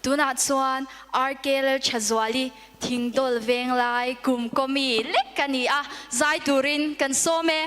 Tunah chuan RK Lalthazuali Thingdawl Venglai kum kawmi lek a ni a, zai turin kan sawm e.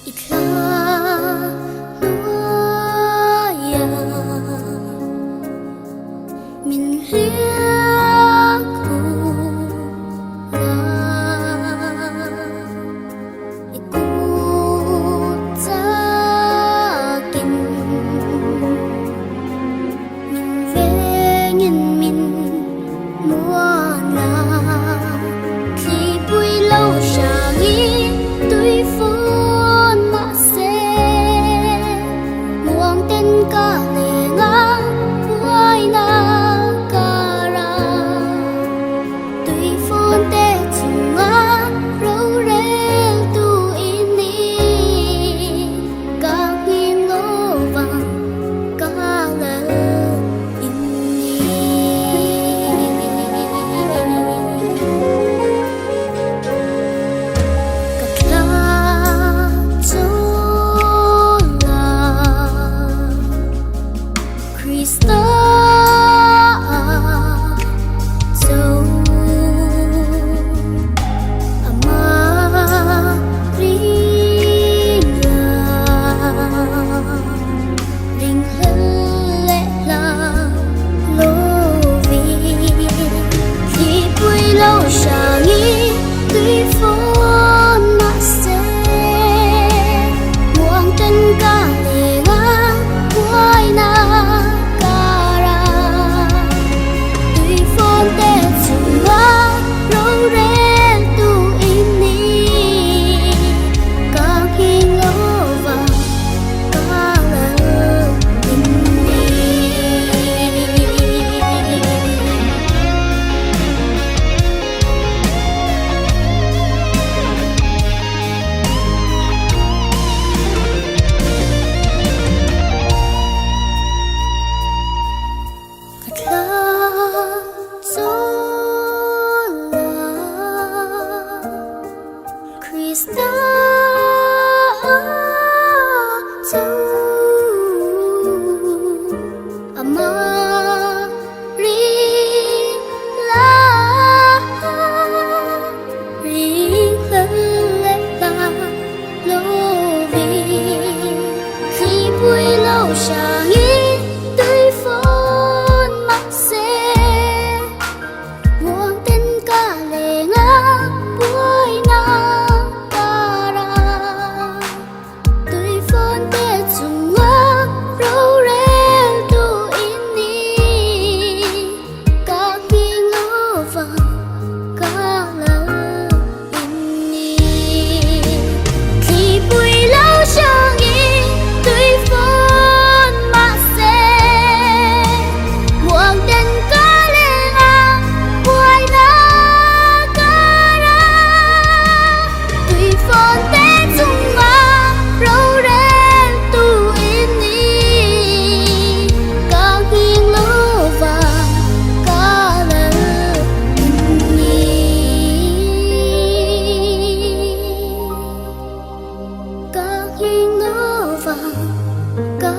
I thla hnuaia min hliah khum la, i kut chakin min vengin min muan la, thlipui lo hrangin tui fun mahse muang ten ka leng a buaina kar a tui fun te chunga rorel tu i ni ka nghing lo vang ka lal in ni. Ka thla chawl a Krista cho Amah ring la ring hlel leh hla lovin thlipui lo hrangin tui fawn mahse muang ten ka leng a buaina kar a tui fawn te chunga rorel tu in ni ka nghing lo vang ka lal in ni. Ka thla chawl a Krista chu Amah ring la ring hlel leh hla lovin thlipui lo hrangin tui fawn mahse muang ten ka leng a buaina kar a tui fawn te chunga rorel tu in ni ka nghing lo vang ka lal in ni thlipui lo hrangin tui fawn mahse muang ten ka leng a buaina kar a tui fawn te chunga rorel tu in ni ka nghing lo vang ka lal in ni. Ka nghing lo vang ka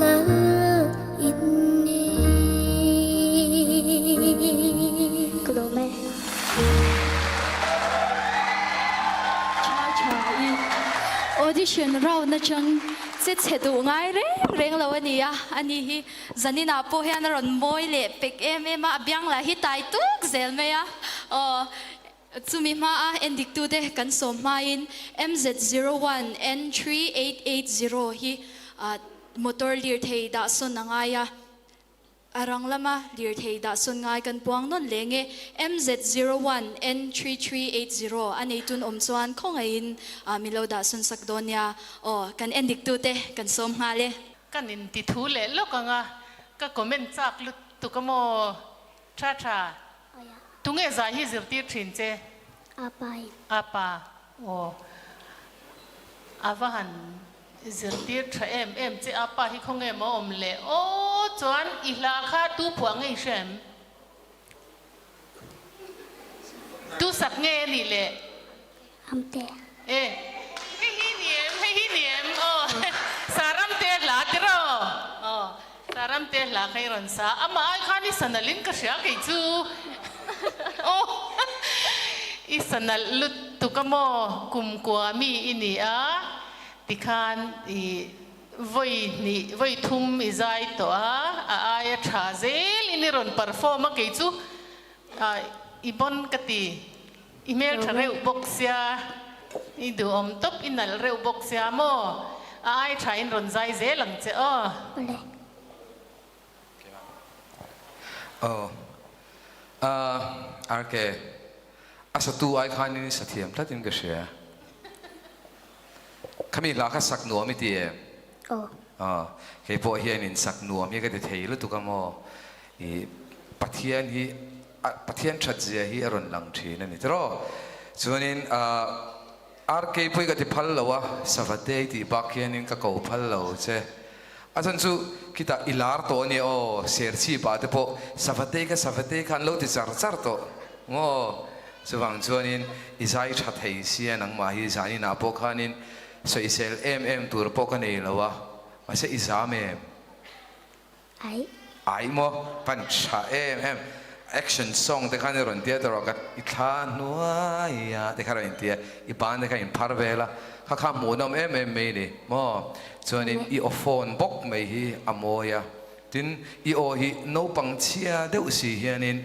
lal in ni. Ka lawm e. Tha tha i audition round atang che chhe duh ngai reng reng lo a ni a, ani hi zaninah pawh hian a rawn mawi leh pek em em a, a biang lah hi tai tuk zel mai a, aw chumi hmaa endiktute kan sawm hmain MZ01 N3880 hi motor lirthei dah sawn a ngai a. A rang lama lirthei dah sawn ngai kan puang nawn leng e. MZ01 N3380 a neitun awm chuan khawngaihin min lo dah sawn sak dawn nia. Aw, kan en dik tute kan sawm nghal e. Kan inti thu leh lawk ang a, ka comment chak lutuk a maw? Tha tha. Tunge zai hi zirtir thin che? Apa in. Apa, aw. A va han zirtir tha em em che a pa hi khawnge maw awm le aw chuan i hla kha tu phuah nge i hre em? Tu sak nge a nih le? Amte. E hei hi ni em hei hi ni em aw Saramte hla tiraw aw Saramte hla kha i rawn sa amah ai khan i sa nalh in ka hria kei chu aw i sa nalh lutuk a maw kumkua mi i ni a tikhan i vawi hnih vawi thum i zai tawh a a aia tha zel in i rawn perform a kei chu i bon ka ti. I hmeltha reuh bawk sia, i duhawm tawp, i nalh reuh bawk sia maw? A ai tha in rawn zai zel ang che aw. Awle. Aw. Ahh RK. A satu ai khanin i sa thiam tlatin ka hria. Khami hla kha sak nuam i ti em? Aw. Aw. Kei pawh hianin sak nuam hi ka ti thei lutuk a maw? I Pathian hi Pathian that zia hi a rawn lang thin a ni tiraw? Chuanin RK pawh hi ka ti phal lo a, Savatei tih bak hianin ka ko phal lo che. A chhan chu khitah i lar tawh a nia aw, Serchhip ah te pawh Savatei kha Savatei kha an lo ti char char tawh maw? Chuvang chuanin i zai tha thei sia nangmah hi zaninah pawh khanin sawisel em em tur pawh ka nei lo a, mahse i zam em? Ai. Ai maw? Pan tha em em. Action song te khan i rawn tia tawh rawh ka i thla hnuai a te kha rawn intia i ban te kha in phar vel a kha kha hmuhnawm em em mai ni maw? Chuanin i aw phone bawk mai hi a mawi a tin i aw hi naupang chhia deuh si hianin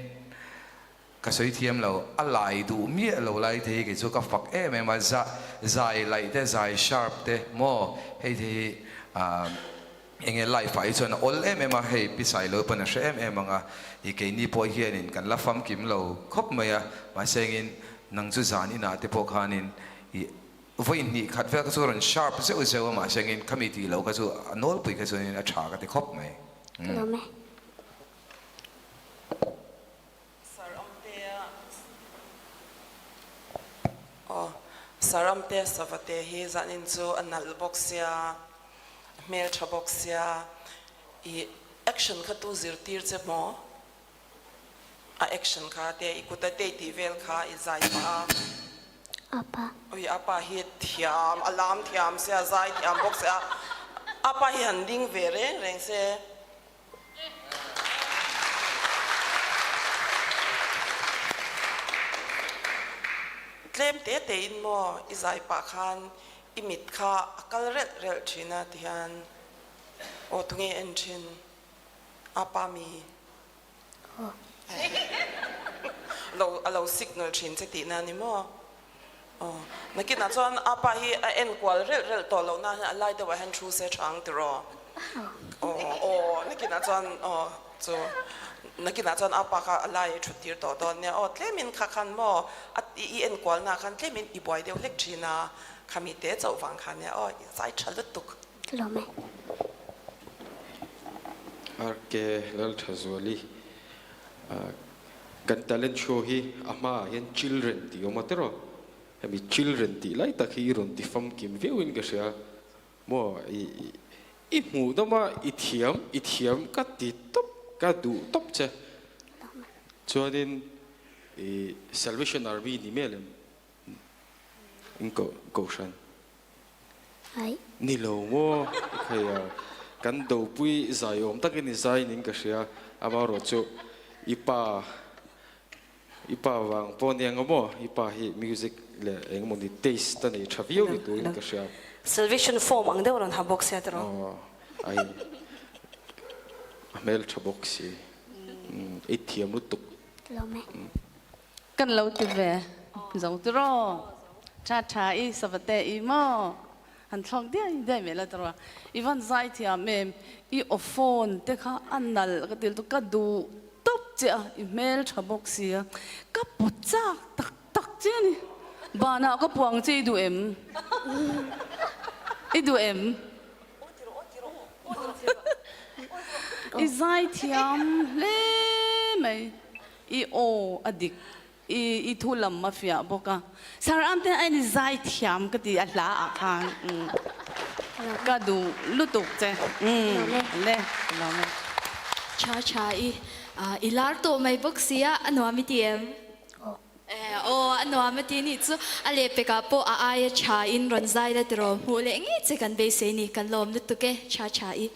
Ka sawi thiam lo, a lai duh miah lo lai te hi kei chu ka fak em em a, za zai laih te, zai sharp te maw hei te hi ah eng nge life ah hi chuan a awl em em a, hei pi Sailo pawn a hre em em ang a, i keini pawh hianin kan la famkim lo khawp mai a, mahse engin nang chu zan inah te pawh khanin i vawi hnih khat vel kha chu rawn sharp zeuh zeuh a, mahse engin khami tih loh kha chu a nawlpui kha chuanin a tha ka ti khawp mai. Ka lawm e. Saramtea aw Saramtea Savate hi zanin chu a nalh bawk sia a hmeltha bawk sia i action kha tu zirtir che maw a action kha te i kut a te tih vel kha i zai pah a Apa. Ui apa hi thiam a lam thiam sia zai thiam bawk sia apa hi han ding ve reng reng se. Tlem te te in maw i zai pah khan i mit kha a kal relh relh thin a ti hian aw tunge en thin a pa mi lo a lo signal thin che tihna ni maw aw nakinah chuan a pa hi a en kual relh relh tawh loh nan hian a lai deuhah hian thu se tha ang tiraw. Aw aw nakinah chuan aw chu nakinah chuan a pa kha a lai a thut tir tawh dawn nia aw tlemin kha khan maw a i enkual na khan tlemin i buai deuh hlek thin a khami te chauh vang khan nia aw i zai tha lutuk. Ka lawm e. RK Lalthazuali kan talent show hi a hmaah hian children tih a awm a tiraw hemi children tih lai tak hi i rawn ti famkim viauin ka hria. Maw i i hmuh dawm a i thiam i thiam ka ti tawp ka duh tawp che chuanin i Salvation Army ni mial em in ko kohhran ni lo maw i khai a kan dopui zai awm takin i zai ning ka hria amaherawhchu i pa I pa vang pawh nia nga maw? I pa hi music leh eng emaw ni taste a nei tha viau ni turin ka hria. Salvation form ang deuh rawn ha bawk sia tiraw? Aw, ai a hmel tha bawk si. I thiam lutuk. Lawm e. Kan lo ti ve zo tiraw? Tha tha i savate i maw? Han thlawk diai diai mai la tiraw? I van zai thiam em? I aw phone te kha a nalh ka ti lutuk ka duh tawp che a, i hmel tha bawk sia, ka pawt chak tak tak che a ni. Banah ka puang che i duh em? I duh em? I zai thiam hle mai, i aw a dik. I i thu lam a fiah bawk a. Sir Amte a in zai thiam ka ti a hla ah khan umm ka duh lutuk che umm le ka lawm e. Tha tha i i lar tawh mai bawk sia a nuam i ti em? Aw a nuam a ti nih chu a lehpekah pawh a aia tha in rawn zai la tiraw hmuh leh ngei che kan beisei ni kan lawm lutuk e tha tha i.